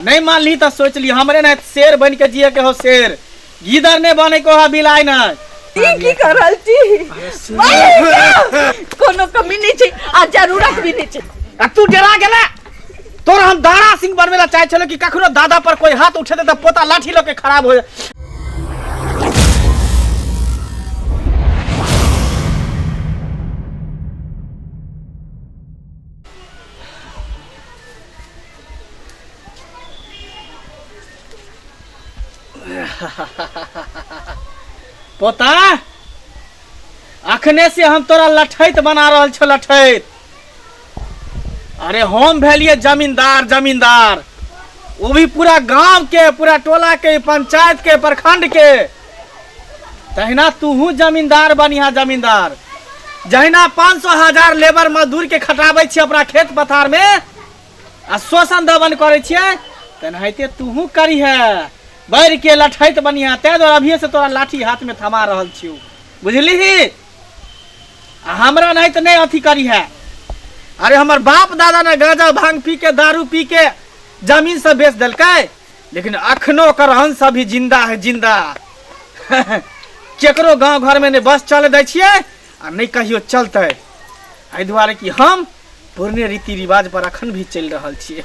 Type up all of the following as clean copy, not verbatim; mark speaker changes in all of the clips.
Speaker 1: नहीं मानली तऽ सोच ली हमरे नहीं शेर बन के जिए के हो शेर गीदर नहीं बने को हो बिलाई नहीं।
Speaker 2: ई की कर रहल छी? मालिक, कोनो कमी नहीं छै आ जरूरत भी नहीं छै।
Speaker 1: आ तू डरा गेला? तोरा हम दारा सिंह बनवे ला चाहे छलो कि कखनो दादा पर कोई हाथ उठेते त पोता लाठी लके खराब हो जाए। पोता, अखने से हम तोरा लठैत बना रहल छो, लठैत। अरे हम भेलिए जमींदार, जमींदार, वो भी पूरा गांव के, पूरा टोला के, पंचायत के, प्रखंड के। तहिना तूहू जमींदार बनिहा, जमींदार। जहिना 500 हजार लेबर मजदूर के खटाबै छी अपना खेत पथार में आ शोषण दमन करै छियै, तेनाहिते तूहू करीहे, बढ़ि के लठैत बनिहा। ताहि दुआरे अभिये से तोरा लाठी हाथ में थमा रहल छियौ, बुझलिही? आ हमरा नहीं तऽ नहीं अथी करीहे। अरे हमर बाप दादा ने गांजा भांग पी के, दारू पी के जमीन सब बेच देलकै, लेकिन अखनो ओकर अंश अभी जिंदा है, जिंदा। केकरो गांव घर में नहीं बस चले दै छियै आ नहीं कहियो चलतै, एहि दुआरे कि हम पुरने रीति रिवाज पर अखन भी चलि रहल छियै।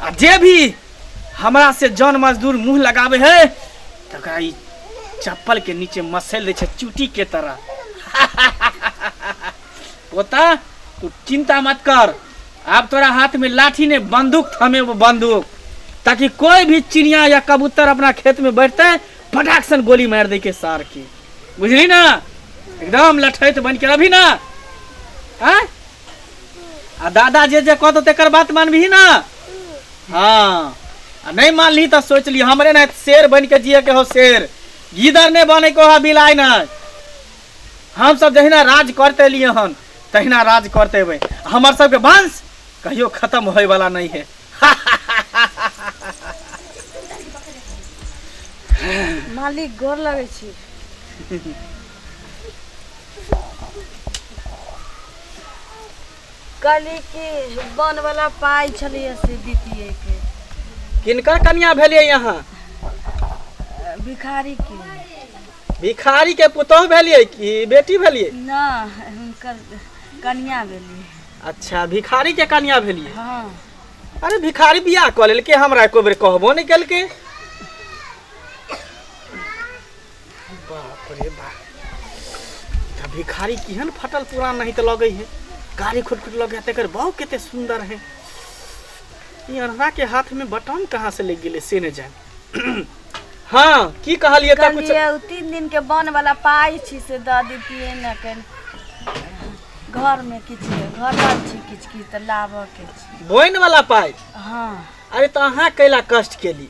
Speaker 1: आ जे भी हमरा से जन मजदूर मुंह लगावे है तकरा ई चप्पल के नीचे मसल दै छै चूटी के तरह। पोता, तू चिंता मत कर, आब तोरा हाथ में लाठी ने बंदूक थमे, वो बंदूक, ताकि कोई भी चिड़िया या कबूतर अपना खेत में बैठते फटाक सन गोली मार दे के सार के, बुझली ना? एकदम लठैत बन के रभी ना। आँय? आ दादा जे जे कहतो तेकर बात मानबही ना? हाँ, आ नहीं मानली तऽ सोच ली हमरे नहीं शेर बन के जिए के हो शेर, गीदर नहीं बने को हो बिलाई नहीं। हम सब जहिना राज करते लिए हन तहिना राज करते एबै, हमर सबके वंश कहियो खत्म होय वाला नहीं है।
Speaker 2: मालिक, गोर लगै छी। कहली कि बन वाला पाइ छलैया से दितियै के।
Speaker 1: किनकर कन्या भेलियै यहाँ?
Speaker 2: भिखारी के।
Speaker 1: भिखारी के पुतोह भेलियै कि बेटी भेलियै?
Speaker 2: ना, हुनकर कन्या भेलियै।
Speaker 1: अच्छा, भिखारी के कन्या भेलियै?
Speaker 2: हाँ।
Speaker 1: अरे भिखारी बियाह कऽ लेलकै, हमरा एको बेर कहबो नहि केलकै। बाप रे बाप, तऽ भिखारी केहन फटल पुरान नहीं तऽ लगै है, गाड़ी खुट खुट लगे है, तकर बहु कते सुंदर है। ई अनहरा के हाथ में बटन कहाँ से लग गेलै से नहि जान। हाँ, की कहलियै तऽ कुछ?
Speaker 2: कहलियै ओ 3 दिन के बन वाला पाइ छी से दऽ दितियै ने, कनि घर में किछु घटल छी, किछु किछु तऽ लाबऽ के छै।
Speaker 1: बोइन वाला पाइ?
Speaker 2: हाँ।
Speaker 1: अरे तऽ अहाँ कैला कष्ट केली?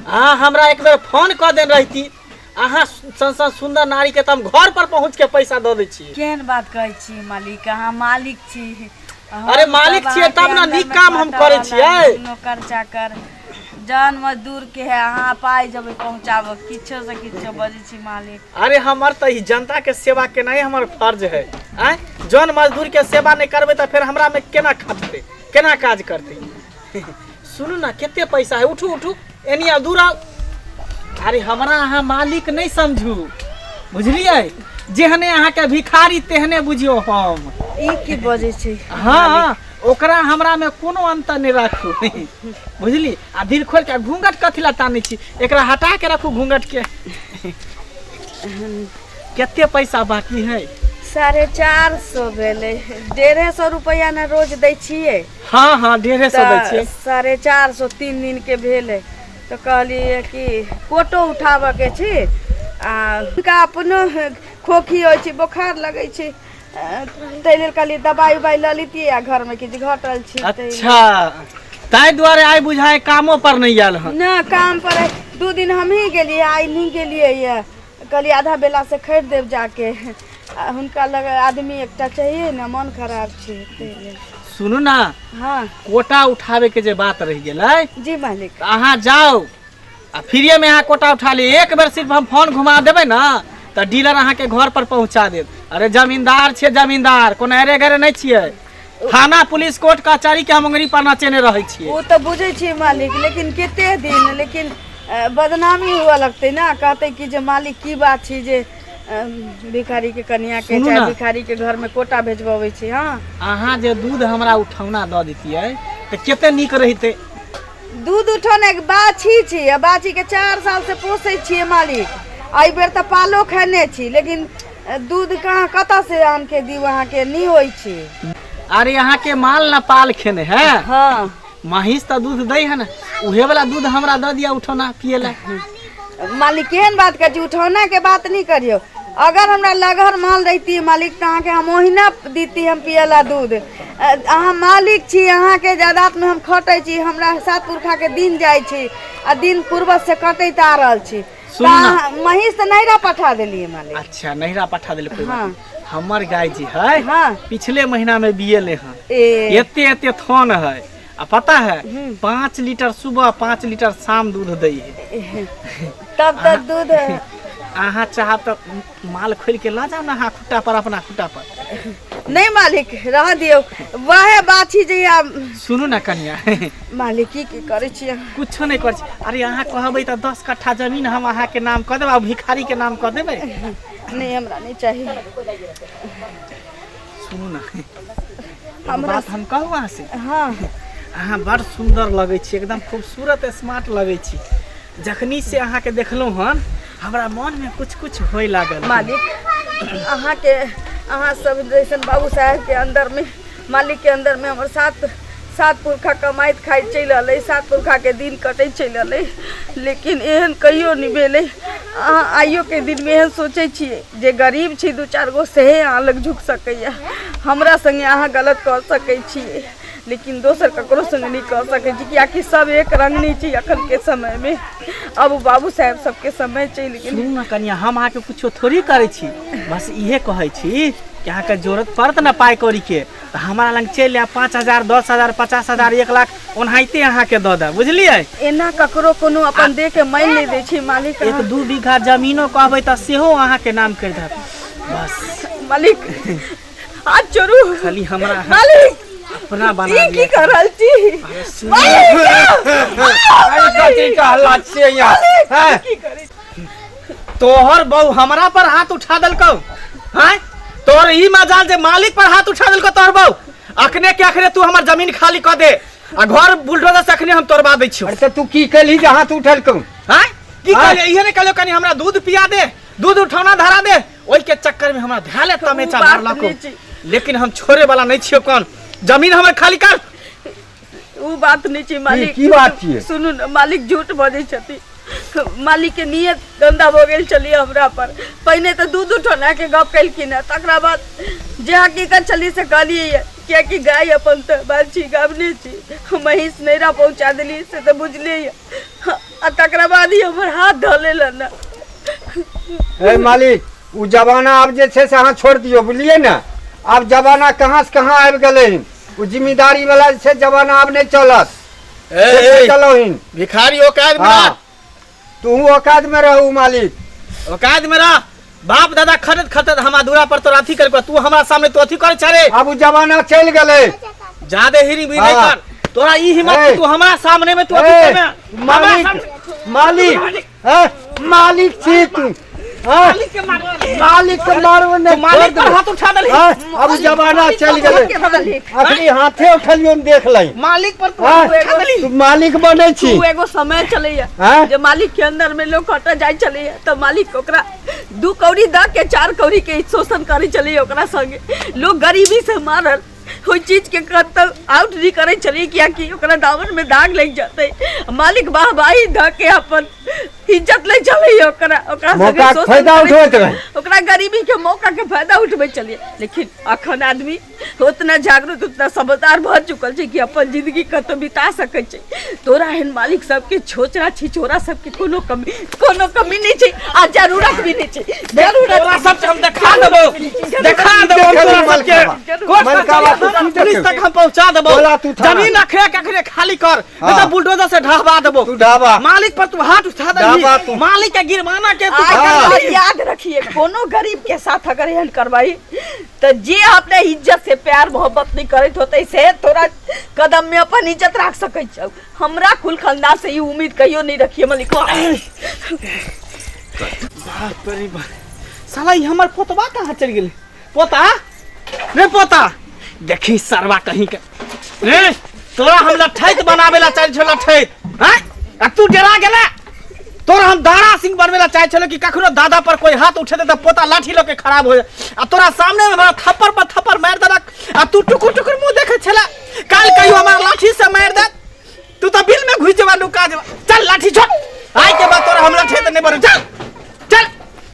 Speaker 1: अहाँ हमरा एक बेर फोन कऽ देने रहिती, अहाँ सन सन सुंदर नारी के तऽ हम घर पर पहुँच के पैसा दऽ दै छी।
Speaker 2: केहन बात कहै छी मालिक, अहाँ मालिक छी।
Speaker 1: अरे मालिक छियै तब ने नीक काम हम करै छियै।
Speaker 2: नौकर चाकर जन मजदूर के है, अहाँ पाइ जेबै पहुँचाबऽ, किछो से किछो बजै छी मालिक।
Speaker 1: अरे हमर तऽ ई जनता के सेवा केनाइ हमर फर्ज है। आँय, जन मजदूर के सेवा नहि करबै तऽ फेर हमरा में केना खटतै, केना काज करतै? सुनू ना, कते पैसा है? उठू उठू, एनी आउ, दूर आउ। अरे हमरा अहाँ मालिक नहि समझू, बुझलियै? जेहने अहाँके भिखारी तेहने बुझियौ हम।
Speaker 2: ई की बजै छै?
Speaker 1: हाँ, ओकरा हमरा में कोनो अंतर नहि राखू, बुझली? आ दिल खोल के घूंघट कथी ला तानै छी? एकरा हटा के रखू घूंघट के। कते पैसा बाकी है?
Speaker 2: 450 भेलै। 150 रुपैआ ने रोज दै छियै।
Speaker 1: हाँ हाँ, 150 दै छियै।
Speaker 2: 450 3 दिन के भेलै, तऽ कहलियै कि कोटो उठाबऽ के छी आ हुनका अपनो खोखी होइ छै, बोखार लगै छै, ताहि लेल कहलियै दबाइ उबाइ लऽ लितियै आ घरमे किछु घटल छै ताहि लेल।
Speaker 1: अच्छा, ताहि दुआरे आइ बुझाय कामो पर नहि आयल हन?
Speaker 2: ना, काम पर आइ 2 दिन हमही गेलियै, आइ नहि गेलियै यऽ। कहलियै आधा बेला से खरीद देब जाके, आ हुनका लग आदमी एकटा चाहिए ने, मन खराब छै ताहि लेल।
Speaker 1: सुनू ना।
Speaker 2: हाँ।
Speaker 1: कोटा उठावे के जे बात रहि गेलै।
Speaker 2: जी मालिक।
Speaker 1: तऽ अहाँ जाउ आ फ्रीए में अहाँ कोटा उठा ली। एक बेर सिर्फ हम फोन घुमा देबै ना तऽ डीलर अहाँके घर पर पहुंचा देत। अरे जमींदार छियै जमींदार, कोनो अरे गरे नहि छियै। थाना पुलिस कोर्ट कचहरी के हम उंगरी पर नचेने रहै छियै।
Speaker 2: ओ तऽ बुझै छियै मालिक, लेकिन कते दिन, लेकिन बदनामी हुअ लगतै ना, कहतै कि जे मालिक की बात छी जे भिखारी के कनिया के
Speaker 1: सुनू
Speaker 2: चाहे
Speaker 1: ना।
Speaker 2: भिखारी के घर में कोटा भेजबबै छी। हाँ,
Speaker 1: अहाँ जे दूध हमरा उठौना दऽ दितियै तऽ कते नीक रहितै।
Speaker 2: दूध उठौना एक बाछी छी, आ बाछी के 4 साल से पोसै छियै मालिक। एहि बेर तऽ पालो खेने छी, लेकिन दूध कहाँ कतऽ से आन के दियौ अहाँके? नहि होइ छी।
Speaker 1: अरे अहाँके माल न पाल खेने है?
Speaker 2: हाँ।
Speaker 1: महींस तऽ दूध दै है ने, उहे वाला दूध हमरा दऽ दिया उठौना पिए ला।
Speaker 2: मालिक, केहन बात करै छी? उठौना के बात नहि करियौ। अगर हमरा लगहर माल रहिती मालिक, तऽ अहाँके हम ओहिना दीती हम पियला दूध। अहाँ मालिक छी, अहाँके जायदादमे हम खटै छी, हमरा सात पुरखाके दिन जाइ छी आ दिन पूर्वज से कटैत आ रहल छी।
Speaker 1: सुनू ना।
Speaker 2: तऽ अहाँ महींस तऽ नैहरा पठा देलियै मालिक।
Speaker 1: अच्छा, नैहरा पठा देल, कोई बात
Speaker 2: हाँ।
Speaker 1: नहीं। हमर गाय जी है,
Speaker 2: हाँ।
Speaker 1: पिछले महीना में बियले हन।
Speaker 2: ए।
Speaker 1: एते एते थन है, आ पता है, 5 लीटर सुबह 5 लीटर शाम दूध दै है।
Speaker 2: तब तऽ दूध
Speaker 1: अहाँ चाहब तऽ माल खोल के लऽ जाउ ने अहाँ खुट्टा पर, अपना खुट्टा पर।
Speaker 2: नहि मालिक, रह दियौ, वएह बाछी जे आब।
Speaker 1: सुनू ने कनिया।
Speaker 2: मालिक, की की करै छी अहाँ?
Speaker 1: कुछो नहि करै छी। अरे अहाँ कहबै तऽ 10 कट्ठा जमीन हम अहाँके नाम कऽ देबै आ भिखारी के नाम कऽ देबै।
Speaker 2: नहि, हमरा नहि चाही।
Speaker 1: सुनू ने,
Speaker 2: हमरा
Speaker 1: बात हम कहू अहाँ से?
Speaker 2: हाँ।
Speaker 1: अहाँ बड़ सुन्दर लगै छी, एकदम खूबसूरत स्मार्ट लगै छी। जखनी से अहाँके देखलहुँ हन, हमरा मनमे कुछ कुछ होय लागल।
Speaker 2: मालिक, अहाँके अहाँ सब जैसन बाबू साहेब के अंदर में, मालिक के अंदर में हमर सात सात पुरखा कमाइत खाइत चलि रहलै, सात पुरखा के दिन कटैत चलि रहलै, लेकिन एहन कहियो नहि भेलै। अहाँ आइयो के दिनमे एहन सोचै छियै जे गरीब छी दू चारि गो सेहे अहाँ लग झुकि सकैए। हमरा सङ्गे अहाँ गलत कऽ सकै छियै, लेकिन दोसर ककरो सङ्गे नहि कऽ सकै छी, किएकि सब एक रङ्ग नहि छै एखनके समयमे। अब बाबू साहेब सबके समय चलि गेल।
Speaker 1: सुनू ने कनिया, हम अहाँके कुछो थोड़ी करै छी, बस इहे कहै छी कि अहाँके जरूरत पड़त ने पाइ कौड़ीके तऽ हमरा लग चलि आयब। 5000, 10,000, 50,000, 1 लाख ओनाहिते अहाँके दऽ देब, बुझलियै?
Speaker 2: एना ककरो कोनो अपन देह के मानि नहि दै छै मालिक।
Speaker 1: 1-2 बीघा जमीनो कहबै तऽ सेहो अहाँके नाम करि देब, बस।
Speaker 2: मालिक, हाथ छोड़ू।
Speaker 1: खाली हमरा अहाँ
Speaker 2: मालिक,
Speaker 1: अपना बना
Speaker 2: ई की
Speaker 1: लिअ।
Speaker 2: कर रहल छी?
Speaker 1: अरे सुनू।
Speaker 3: अरे कथी कहला छियै यहाँ हैं?
Speaker 2: की करै?
Speaker 1: तोहर बहू हमरा पर हाथ उठा देलकौ हैं? तोहर ई मजाल जे मालिक पर हाथ उठा देलकौ तोहर बहू? अखने के अखने तू हमर जमीन खाली कऽ दे आ घर बुलडोजर से अखने हम तोड़बा दै छियौ।
Speaker 3: अरे तऽ तू की केलही जे हाथ उठेलकौ?
Speaker 1: हैं? की
Speaker 3: आँय?
Speaker 1: कहलियै? इहे ने कहलियौ, कनी हमरा दूध पिया दे, दूध उठौना धरा दे। ओहि के चक्कर में हमरा धैले तमेचा
Speaker 2: उ बात
Speaker 1: मारलकौ।
Speaker 2: नहि छै।
Speaker 1: लेकिन हम छोड़े वाला नहीं छियौ। कौन जमीन हमर खाली कर।
Speaker 2: उ बात नहि छै मालिक।
Speaker 3: की बात छियै?
Speaker 2: सुनू ने मालिक, झूठ बजै छथिन। मालिक के नियत गंदा भऽ गेल छलियै हमरा पर। पहिने तऽ दूध उठौना के गप केलखिन हँ, तकरा बाद जे हकीकत छलियै से कहलियै ये, कियाकि गाय अपन तऽ बाछी गाबने छी, महींस नैहरा पहुँचा देलियै से तऽ बुझलियै ये। आ तकरा बाद ही हमर हाथ धऽ लेलन।
Speaker 3: हे मालिक, ओ जमाना आब जे छै से अहाँ छोड़ि दियौ, बुझलियै ने? आब जमाना कहाँ से कहाँ आबि गेलै हन। ओ जिम्मेदारी वाला जे छै जमाना आब नहि चलत।
Speaker 1: ए,
Speaker 3: चलो हन।
Speaker 1: भिखारी, औकात में
Speaker 3: हाँ
Speaker 1: रह।
Speaker 3: तू औकात में रहू मालिक।
Speaker 1: औकात में रह। बाप दादा खटत खटत हमरा दूरा पर तोरा अथी कर, तू हमरा सामने तो अथी करे छरे।
Speaker 3: आब ओ जमाना चलि गेलै।
Speaker 1: ज्यादा हिरी भी नहीं
Speaker 3: हाँ।
Speaker 1: कर। तोरा ई हिम्मत
Speaker 3: ए।
Speaker 1: कि तू हमरा सामने में तू अथी
Speaker 3: ए,
Speaker 1: करबे? हमरा
Speaker 3: मालिक
Speaker 1: सामने
Speaker 3: मालिक हैं? मालिक छी तू हैं?
Speaker 1: मालिक के मारबे?
Speaker 3: मालिक के मारबो
Speaker 1: तू
Speaker 3: नहि,
Speaker 1: मालिक
Speaker 3: छोड़
Speaker 1: पर
Speaker 3: देबै।
Speaker 1: हाथ उठा देलही?
Speaker 3: हैं? अब जमाना चलि गेलै।
Speaker 2: के मालिक
Speaker 3: अखनी हाथे उठलियो देख लही।
Speaker 1: मालिक पर तू
Speaker 3: हैं?
Speaker 1: हाथ उठा देलही?
Speaker 3: तू मालिक बनै छी?
Speaker 2: उ एगो समय चलैया
Speaker 3: हैं?
Speaker 2: जे मालिक के अंदर में लोग खटऽ जाइ छलैया तऽ मालिक ओकरा 2 कौड़ी दऽ के 4 कौड़ी के शोषण करै छलैया। ओकरा संगे लोग गरीबी से मारल ओहि चीज के कतौ आउट नहीं करै छलियै, कियाकि ओकरा दामन में दाग लागि जेतै। मालिक वाहवाही धऽ के अपन इज्जत लै छलैया। ओकरा ओकरा संगे
Speaker 3: मौका के
Speaker 2: शोषण
Speaker 3: फायदा
Speaker 2: करै
Speaker 3: उठबैत
Speaker 2: छलैया।
Speaker 3: रहै।
Speaker 2: ओकरा गरीबी के मौका के फायदा उठबै छलियै। लेकिन अखन आदमी उतना जागरूक, उतना समझदार भऽ चुकल छै कि अपन जिंदगी कतौ बिता सकै छै। तोरा एहन मालिक सबके छोचरा छिछोरा सबके कोनो कमी नहि छै आ जरूरत भी नहि छै, जरूरत।
Speaker 1: तोरा सब हम देखा देबो, देखा देबो हम तोरा सबके। कोर्ट
Speaker 3: मलकावा तू की
Speaker 1: पुलिस
Speaker 3: देखै?
Speaker 1: तक हम पहुंचा देबो।
Speaker 3: बोला तू थाना।
Speaker 1: जमीन अखरे के अखरे खाली कर, नहीं
Speaker 3: हाँ।
Speaker 1: तो बुलडोजर से ढहबा देबो।
Speaker 3: तू ढाबा।
Speaker 1: मालिक पर तू हाथ उठा देलही।
Speaker 3: सरवा तू।
Speaker 1: मालिक के गिरमाना के तू
Speaker 2: आइ
Speaker 3: हाँ।
Speaker 2: बात याद रखिए, कोनो गरीब के साथ अगर एहन करवाई तो जे अपने इज्जत से प्यार मोहब्बत नहीं करत होते से तोरा कदम में अपन इज्जत राख सकै छौ। हमरा कुल खानदान से ई उम्मीद कहियो नहीं रखिए मलिकवा।
Speaker 1: बाप रे बाप, साला ई हमर पोतबा कहाँ चल गेलै? पोता रे पोता, देखी सरवा कहीं के रे, तोरा हम लठैत बनावे ला चाहै छौ लठैत, हैं? आ तू डरा गेला? तोरा हम दारा सिंह बनवे ला चाहै छलो कि कखनो दादा पर कोई हाथ उठेते त पोता लाठी लऽ के खराब हो जाए, आ तोरा सामने में हमरा थप्पड़ पर थप्पड़ मारि देलक आ तू टुकुर टुकुर मुंह